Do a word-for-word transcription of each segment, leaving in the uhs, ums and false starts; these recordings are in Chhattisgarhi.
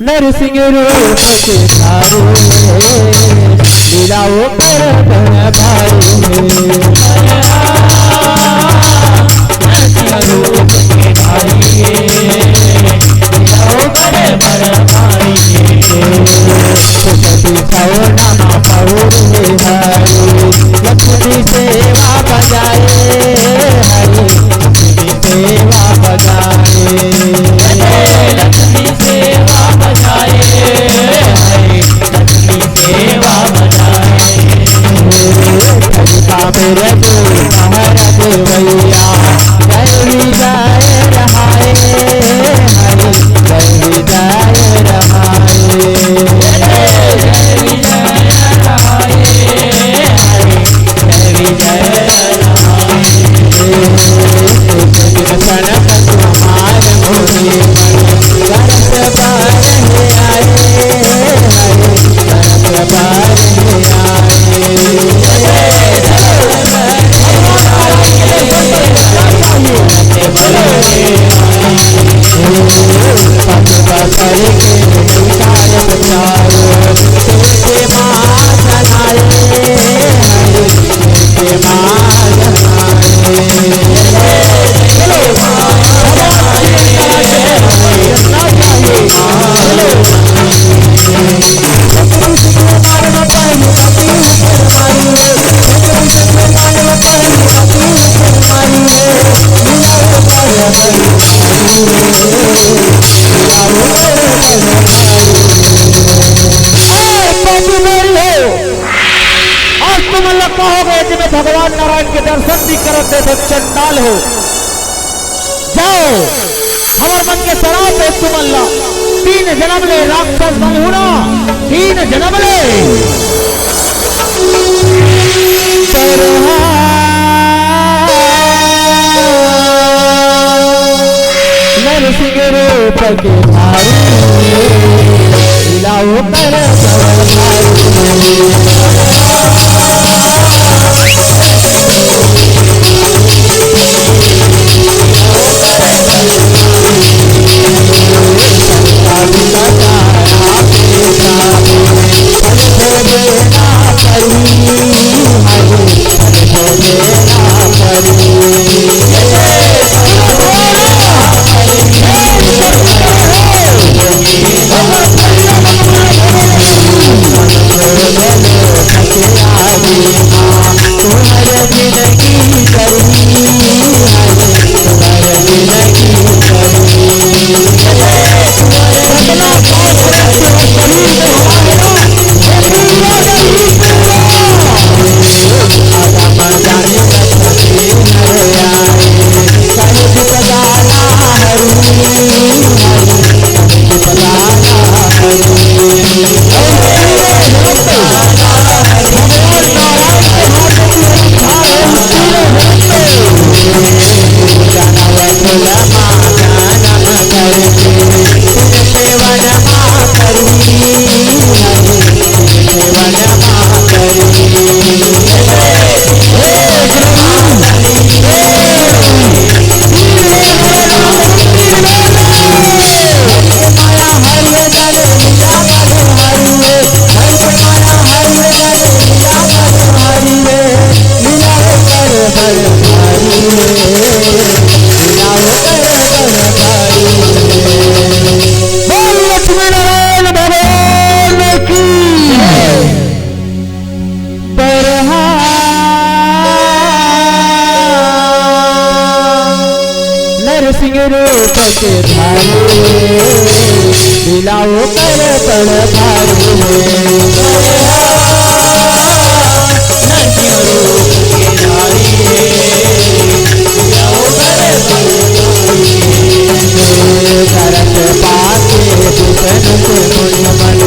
नरसिंह रूप के धारू, लीला ओकर बड़ भारी। लक्ष्मी सेवा बजाए हरि, लक्ष्मी सेवा बजाए। लक्ष्मी सेवा बजाए हरि, लक्ष्मी सेवा बजाए। हरि का मेरे गुरु महाराज भैया, जय विजय रहाए हरि, जय विजय रहाए। आज तुमन ला का हो गए, जेमे भगवान नारायण के दर्शन नइ करत हे तो चंडाल हो। जाओ, हमर मन के सराप हे तुमन ला। तीन जनम ले राक्षस बने हो ना, तीन जनम ले। नरसिंह रूप के धारू, लीला ओकर बड़ भारी। बोल लक्ष्मी नारायण भगवान की। बरहा नरसिंह रूप के धारू, लीला ओकर बड़ भारी। दरस पाके दुसर के मुंड मन,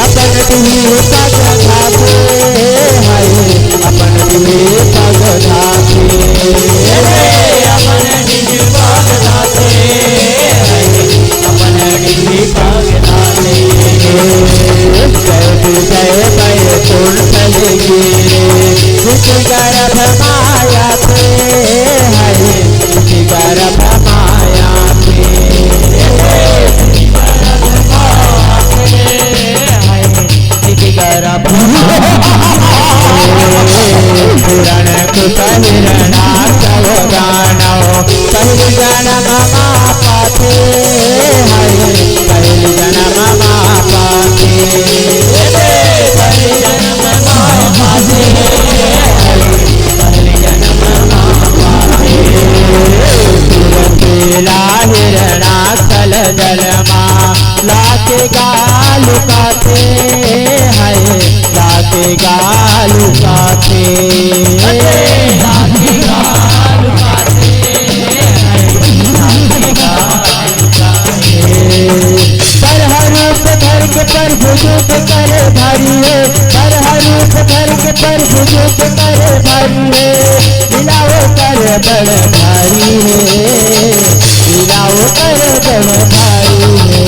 अपन दिल पग धाते हरे, अपन दिल पग धाते। अपन दिल पग धाते हरे, अपन दिल पग धाते। जय विजय जनम मा पाथे, हरे पहली जनम मा पाथे, पहली जनम मा पाथे, पहली जनम मा पाथे। तुरंत ला हिरणाचल जल मा लाके गालू काथे, हाय, लाके गालू काथे। पर हर रूप धर के प्रभु जुग करे भारी हे, पर हर रूप धर के प्रभु जुग करे भारी हे, मिलाओ कर बड़ भारी हे, मिलाओ कर बड़ भारी हे।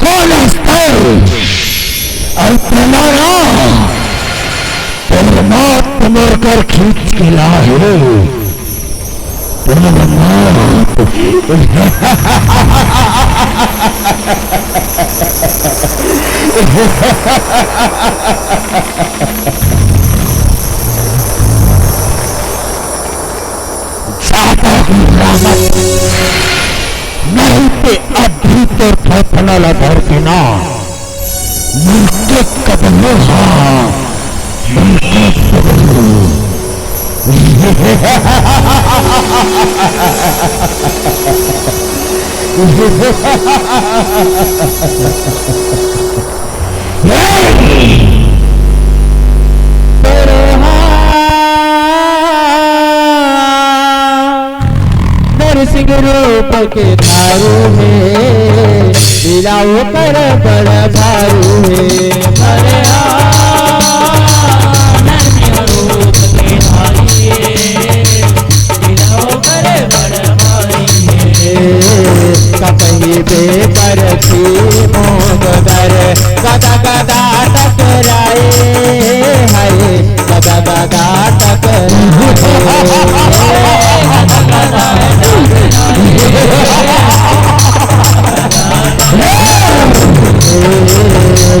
कौन स्तर और तुम्हारा परमात्मा कर खींच के लाए हो। ज्यादा गुर्रामत नहीं ते अभी तो थोथना ला धर के ना। मिलके कबलो हा, मिलके कबलो। नरसिंह रूप के थारू हे, मिलाओ कर बड़ भारू हे। अरे हाँ, नरसिंह रूप के थारू हे, मिलाओ कर बड़ भारू हे। कपही बेपर थी मोंग बर, गदा गदा टकराए हाय। गदा गदा टकराए।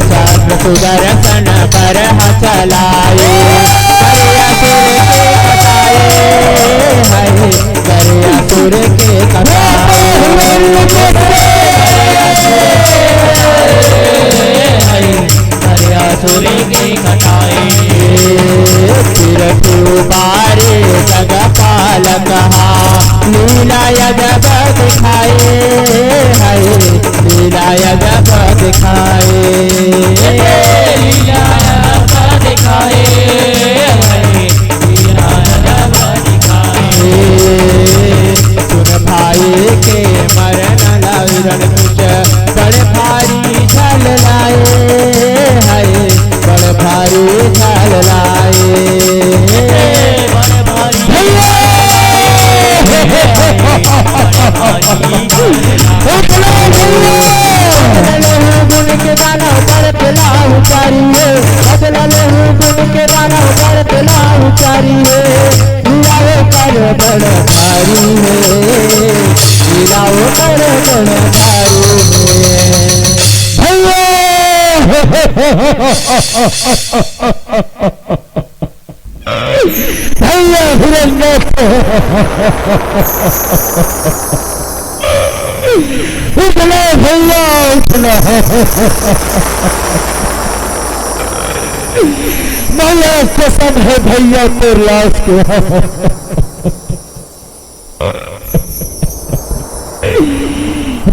चक्र सुदर्शन बरहा चलाए, करिया सुर के कटाए, हाय, करिया सुर के कटाए। करिया सुर के कटाए। फिर तू बारे जगपाल कहा, लीला अजब दिखाए, हाय, लीला अजब दिखाए। लीला अजब दिखाए, हाय, लीला अजब दिखाए। सुन भाई के मरन ला उरण कुछ बड़ भारी झल लाए, हाय, बड़ भारी झल लाए। भैया! उतना भैया! बदल लेहू गुण के दानव बड़ पेलाहू चारी हे, बदल लेहू गुण के दानव बड़ पेलाहू चारी हे। मिलाओ कर बड़ भारी हे, मिलाओ कर बड़ भारी हे। भैया! भैया हिरण्यक! उठना भैया, उठना। भैया कसम है भैया तोर लाश के।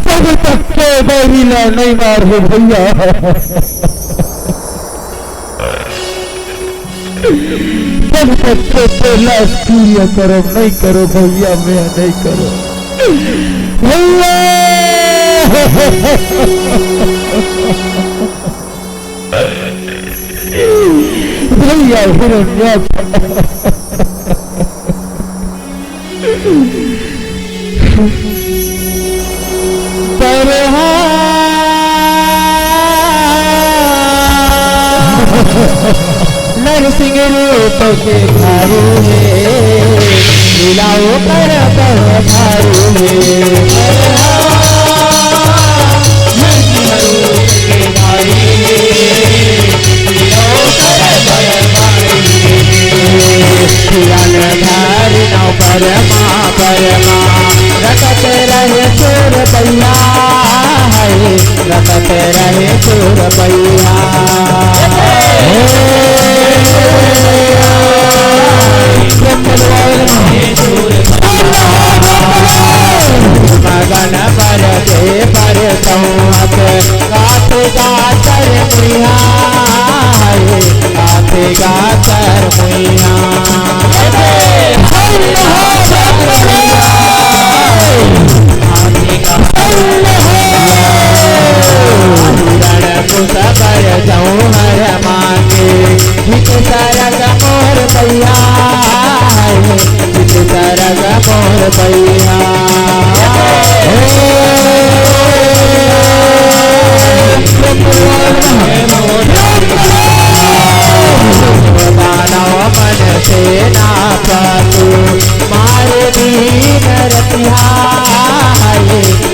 जब तक के बैरी ला नहीं मार हो भैया, जब तक के तोर लाश पूरिया करब नहीं करो भैया, मैं नहीं करो भैया। भैया हिरण्याक्ष। पर हाँ, नरसिंह रूप के भारू हे, मिलाओ कर बड़ भारू हे। परमा रटत रहे चोर भैया, है रटत रहे चोर भैया। मगन बर दे परसौत, गात गातर मुइहा, है गात गातर मुइहा। हिरण कुसबर जौहर मांगे, हित सरग मोर भैया, हित सरग मोर भैया। दानव मन सेनापतु मारे दीन रतिया,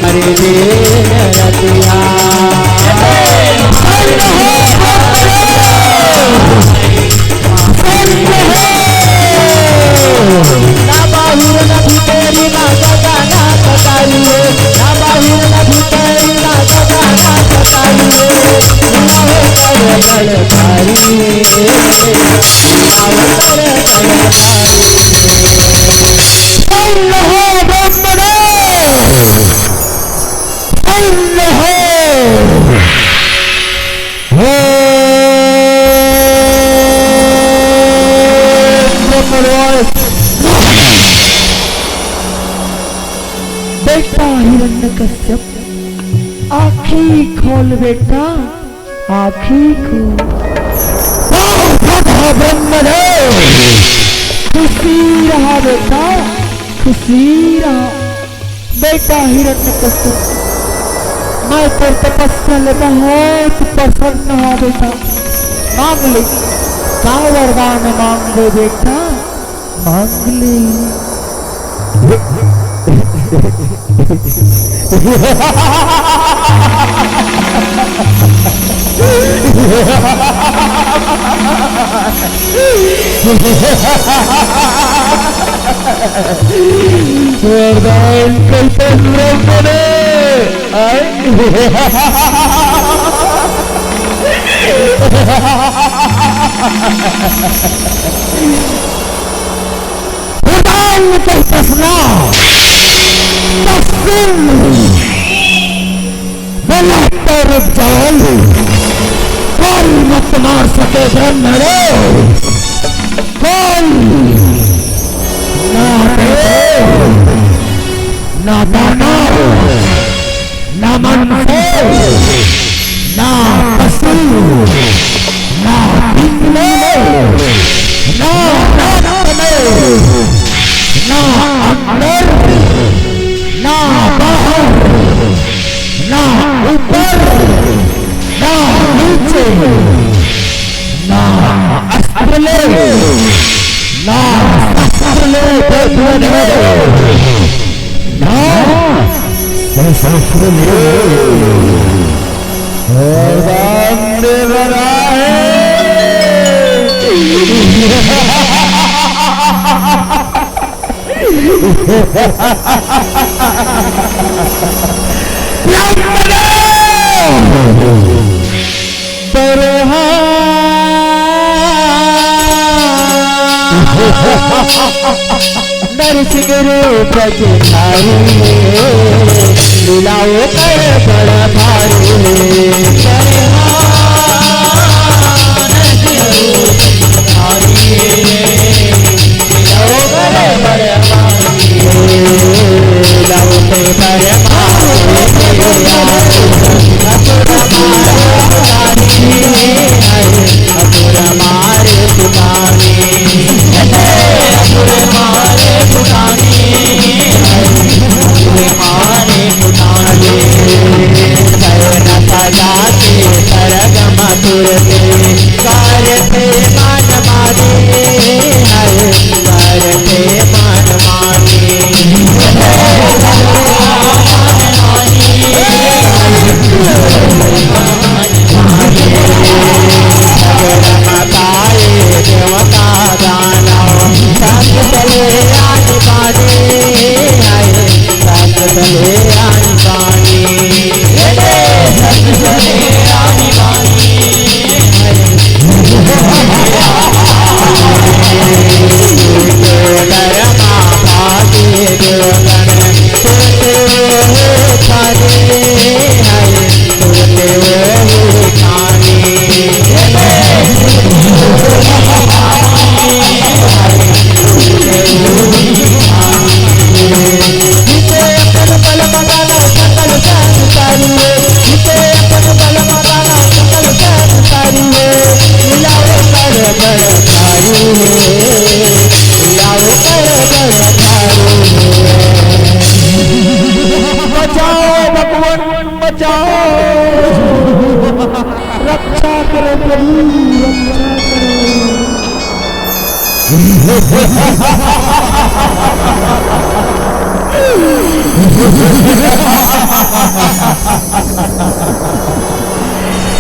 मारे दीन रतिया। ना बाहिर ना भीतरी ना सदा ना सदाई रे, ना बाहिर ना भीतरी ना सदा ना सदाई रे, मिलावे करे बल भारी रे, मिलावे करे बल भारी। सुन हो ब्रह्मदेव, सुन हो। हे ब्रह्मदेव। बेटा हिरण्यकश्यप, आँखी खोल बेटा, आँखी खोल। वाह, वाह, ब्रह्मदेव। खुशी रहा बेटा, खुशी रहा। बेटा हिरण्यकश्यप, मैं तोर तपस्या ले बहुत प्रसन्न हूँ बेटा। मांग ले, का वरदान मांगबे बेटा, मांग ले। वरदान कैसन ब्रह्म ने? आय? वरदान कैसन ना? तस्मिन बोला तो रुक जाओ, कोई मत मार सके ब्रह्म रे, कोई ना देव, ना दानव, ना मनुष्य, ना पशु, ना पिंड में, ना रक्त में, ना अंदर, ना बाहर, ना ऊपर, ना नीचे, ना अस्त्र ले, ना शस्त्र ले, ना शस्त्र ले। वरदान दे रहा है। नरसिंह रूप के धारी, लीलाओं कर बड़ भारी।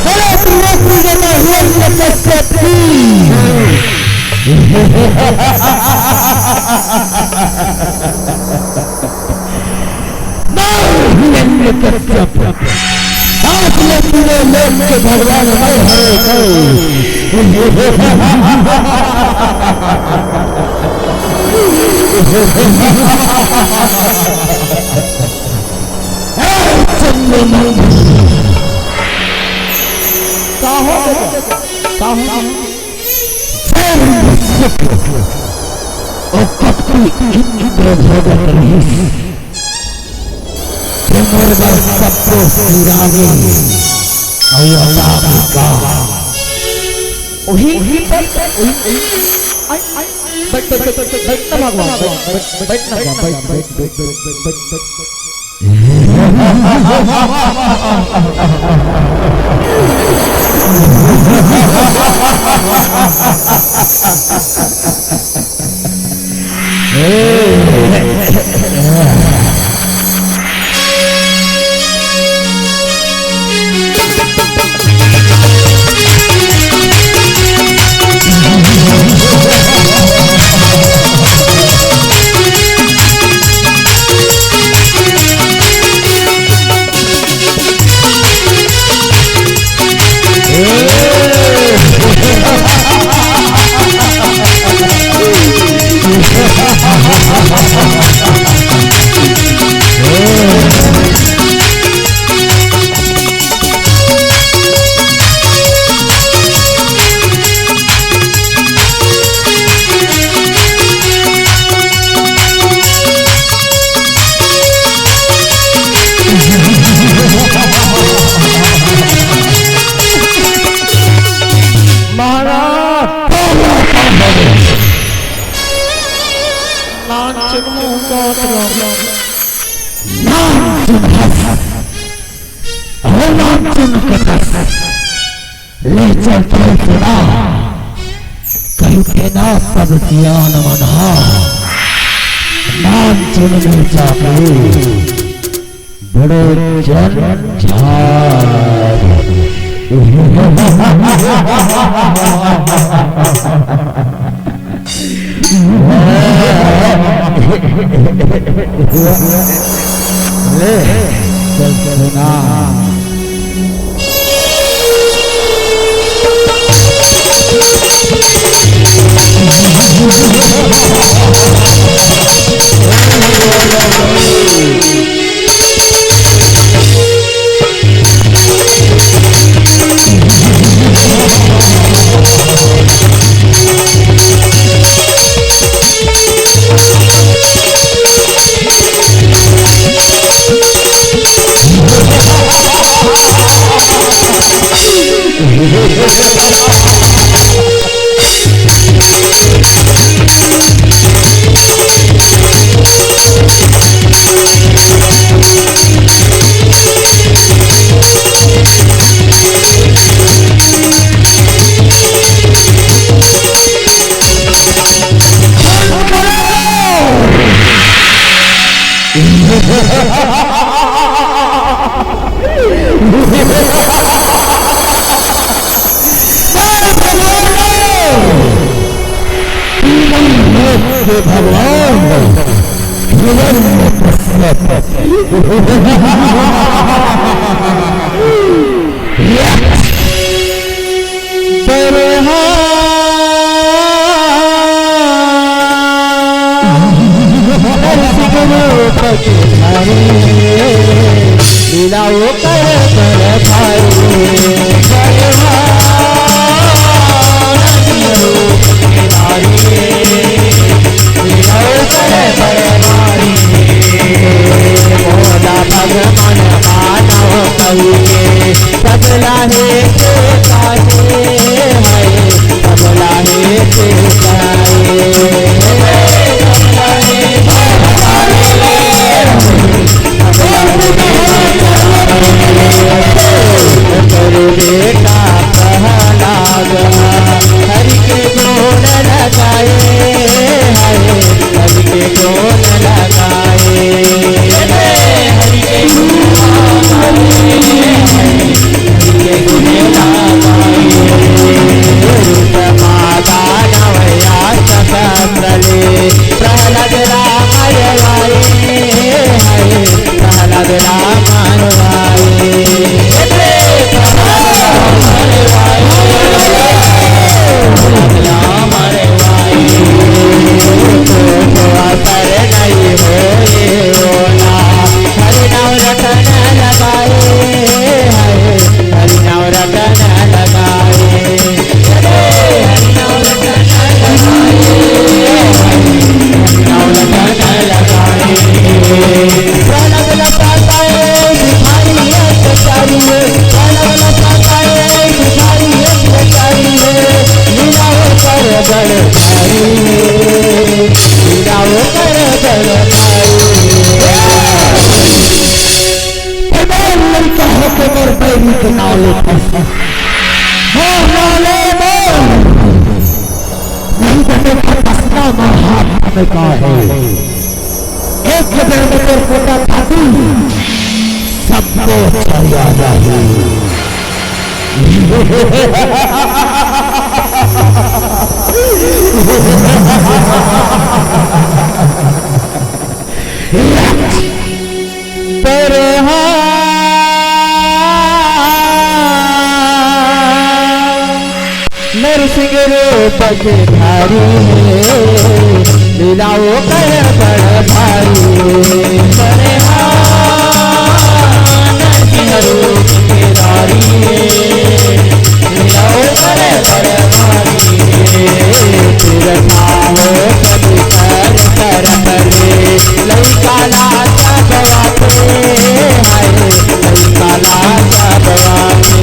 बोलो, त्रिलोकी के हिरण्यकश्यप की। मैं हिरण्यकश्यप, आज मैं तीनों लोक के भगवान मैं हूँ। हे चंद्रमंडल, का हो, का हो? जय विष्णु। ओ कपटी इंद्र भगत रहिस, ते मोर बर सब कुछ गिरावे। अउ अतापे का। ओही, ओही पर, ओही, ओही। आई, आई, बैठ, बैठ, बैठ, बैठ, बैठ ना भगवान, बैठ, बैठ, बैठ ना भगवान, बैठ, बैठ, बैठ। महाराज, नानचुन मुंह का नानचुन हंस, नानचुन कटस। ले चल के सुना, कहिथे ना सब सियान मन हा, नानचुन मिर्जा के बड़े जंझार। ले, चल सुना। भगवान हिरण्यकश्यप। मोर लाले मोर, नहीं तो देखो फसला महात्मा का है। एक बार में तेरे को ना खाती, सबको छाया नहीं। पर हाँ, नरसिंह रूप के धारी है, लीला ओकर बड़ भारी है। पर हाँ, नरसिंह रूप के धारी है, लीला ओकर बड़ भारी है। फिर खाओ कभी कर कर ले, लइका लाचा बवाते, हाय, लइका लाचा बवाते।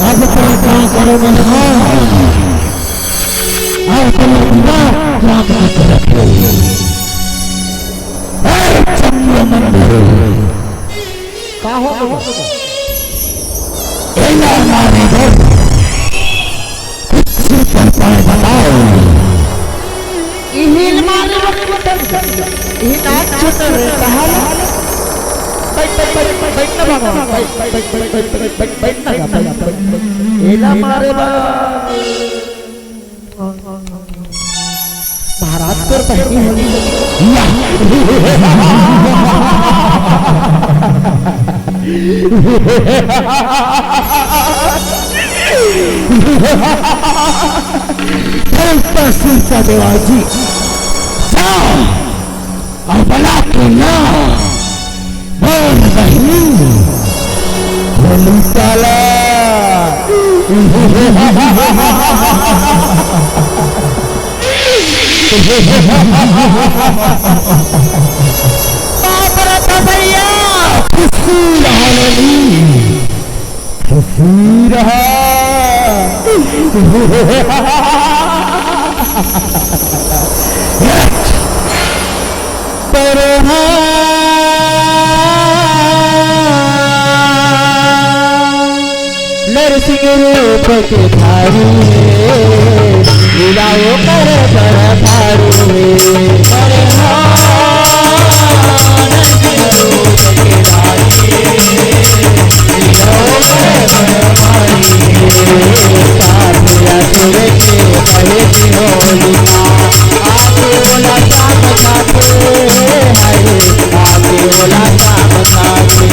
अब तुम क्या करोगे? हाँ, अब तुम अपना क्या क्या करोगे? हे चंद्र मंडल, का हो गया? एला मारे दो। कुछ कर पाए बताओ। इहिल मारे, इहिल नाच चुनर कहाल। बैठ, बैठ, बैठ, बैठ ना बाबा, बैठ, बैठ, बैठ ना, बैठ, बैठ। एला मारे बा। महाराज तोर बहिनी होली। या। चलता सिरसा देवाल जी, जाओ और बला के लाओ मोर बहिनी होली काला। बाप रे भैया, खुशी रहल। खुशी रहा। पर हाँ, नरसिंह रूप के धारी हे, लीला ओकर बड़ भारी हे। पर हाँ, नरसिंह रूप के धारी हे, लीला ओकर बड़ भारी हे। काफिला तुरके पहली होलिका, आके बोला श्याम साथे, हाय, आके बोला श्याम साथे।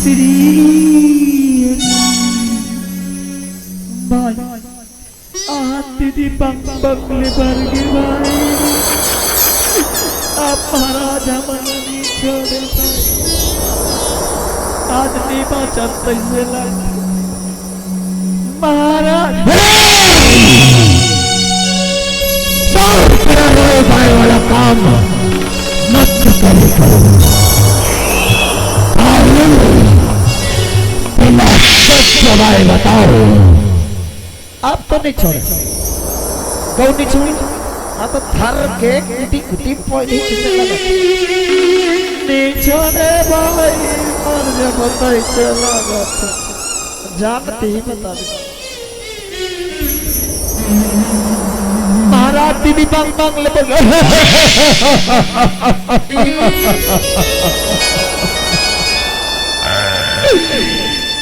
श्री भाई, आज दीदी बंग बंग ले बर गे भाई। आप महाराज हमन ला नइ छोड़े भाई। आज नइ बाँचन तइसे लगथे महाराज। हे! चार करा रे भाई वाला काम मत करे करो। अरे, बिना सच सवाल बताओ। आप तो नइ छोड़े। कौन नइ छोड़े? आप तो धर के कुटी कुटी पॉइंट ही खींचे लगा। नइ छोड़े भाई, मर जब तइसे लगा। जानते ही बता दे। महाराज दीदी बंग बंग ले बंग।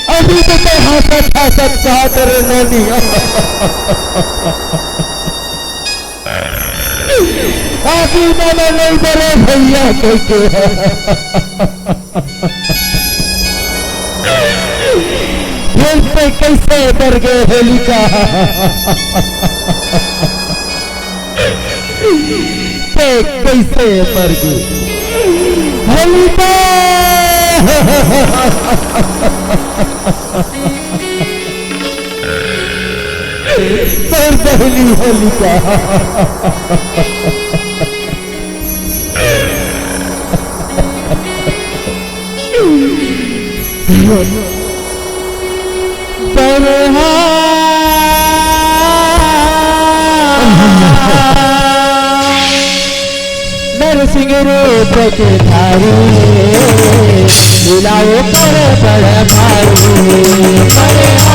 अभी तो मैं हंसत हंसत कहा करे नोनी। अभी मैंने नहीं बरे भैया कह के। फिर से कैसे मर गए होलिका? ते कैसे मर गए होलिका? तोर बहनी होलिका। बरहा नरसिंह रूप के धारी, मिलाओ कर बड़ भारी। बरहा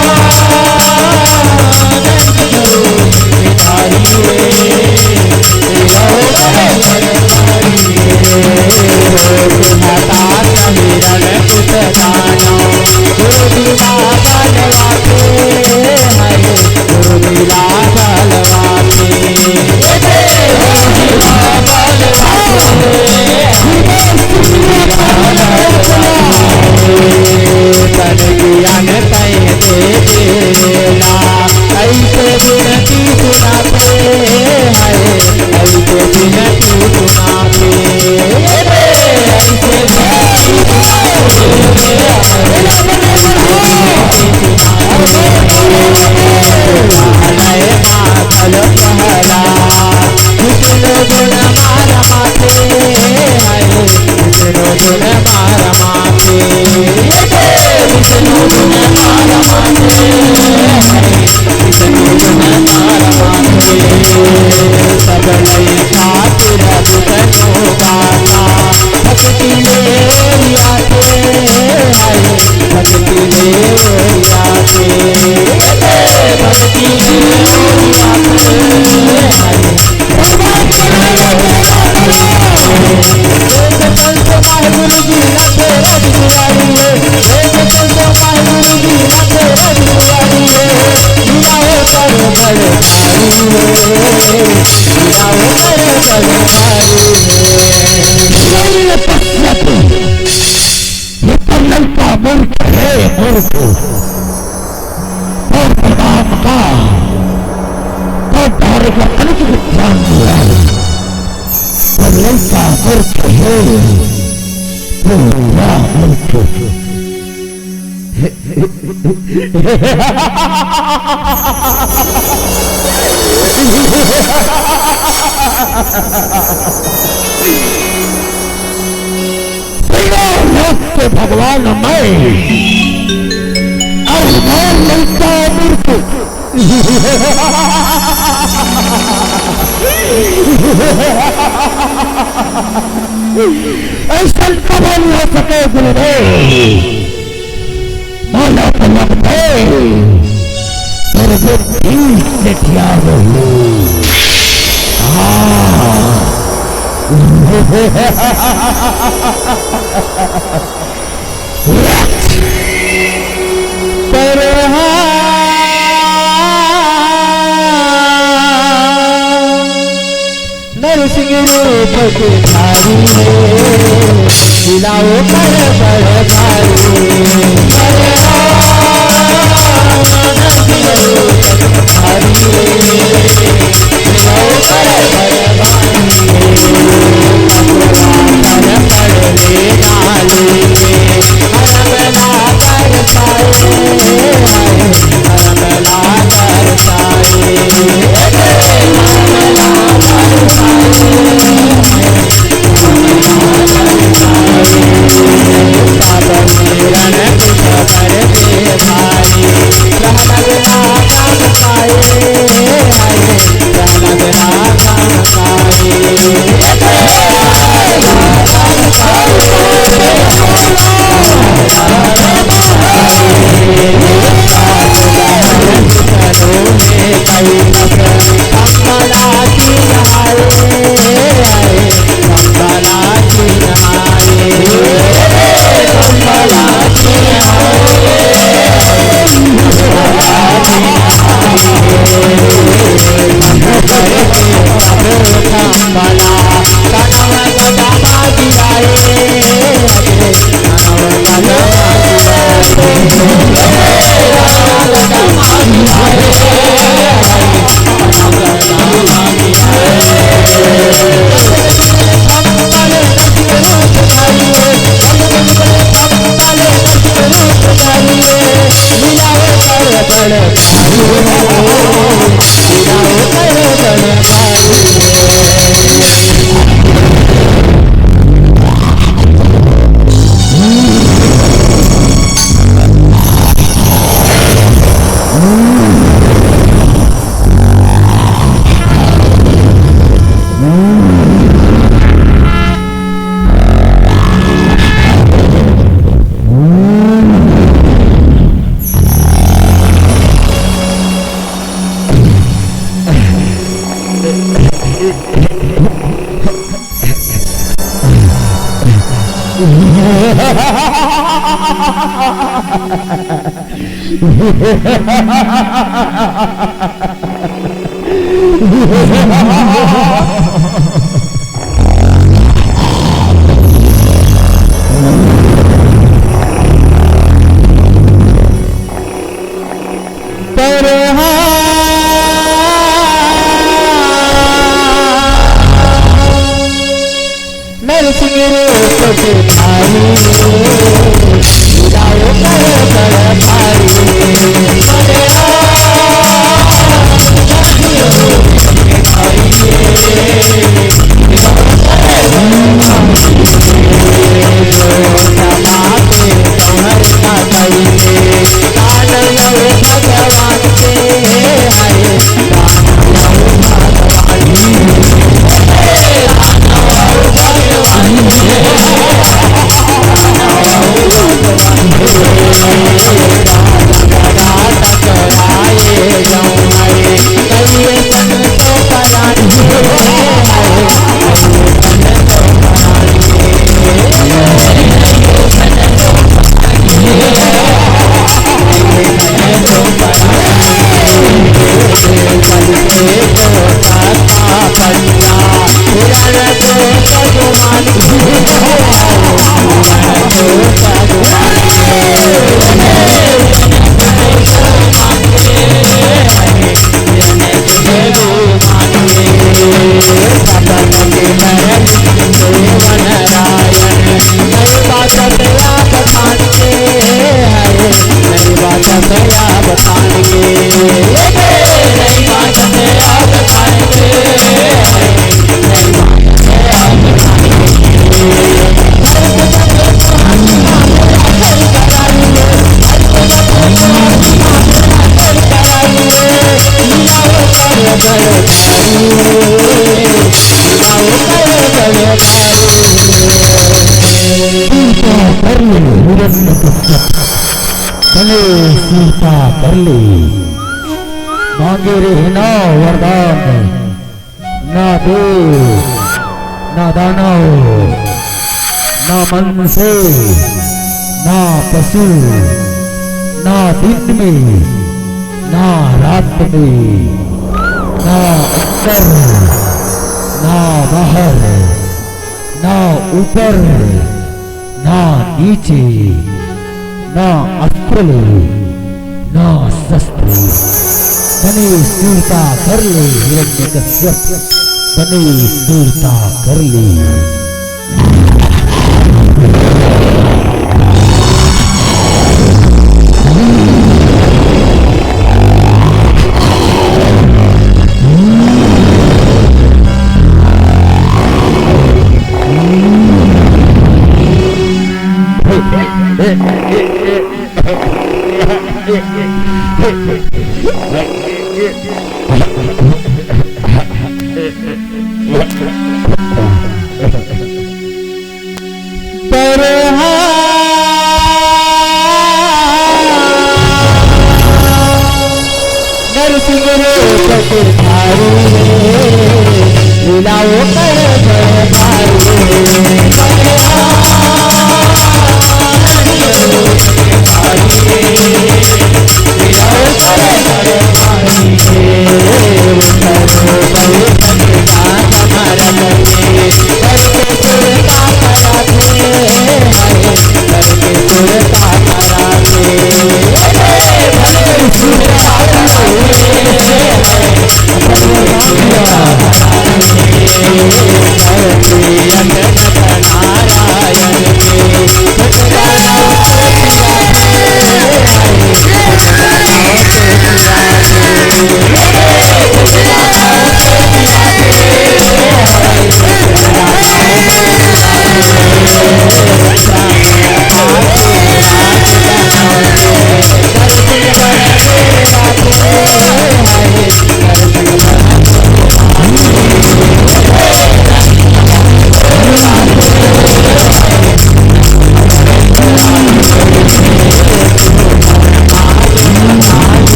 नरसिंह रूप के धारी, मिलाओ कर बड़ भारी। ये तो लड़का मूर्ख है, मूर्ख। और प्रधान का, तो धारे का अनित विज्ञान दिया है। और लड़का मूर्ख है, तो बड़ा मूर्ख। भगवान मैं अवतार लेता मूर्ख। ऐसा कबो नहीं हो सके गुरुदेव। मोला तो लगथे तोर बुद्धि सेठिया होही। हाँ। पर हाँ, नरसिंह रूप के धारी, मिलाओ कर बड़ भारी। बने सुरता कर ले। मांगे रे ना वरदान, ना देव, ना दानव, ना मनसे, ना पशु, ना दिन में, ना रात में, ना अंदर, ना बाहर, ना ऊपर, ना नीचे, ना अस्त्र ले, ना शस्त्र ले। बने सुरता कर ले हिरण्यकश्यप, बने सुरता कर ले। पर हाँ, नरसिंह रूप के धारी रे, लीला ओकर बड़ भारी।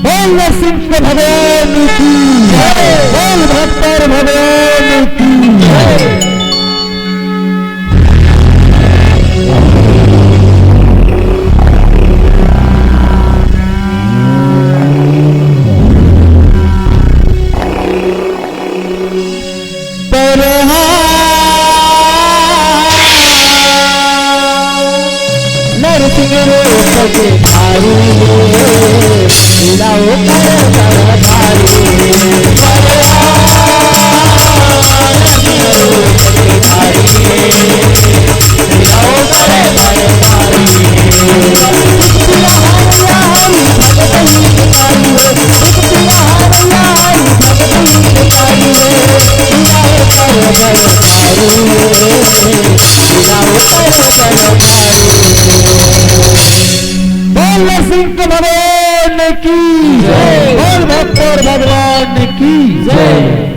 बोल शंकर भगवान की जय। बोल भक्तर भगवान की जय। पर हाँ, नरसिंह रूप के धारी रे, लीला ओकर बड़ भारी। बोल शंकर भगवान की जय। बोल भक्तर भगवान की जय।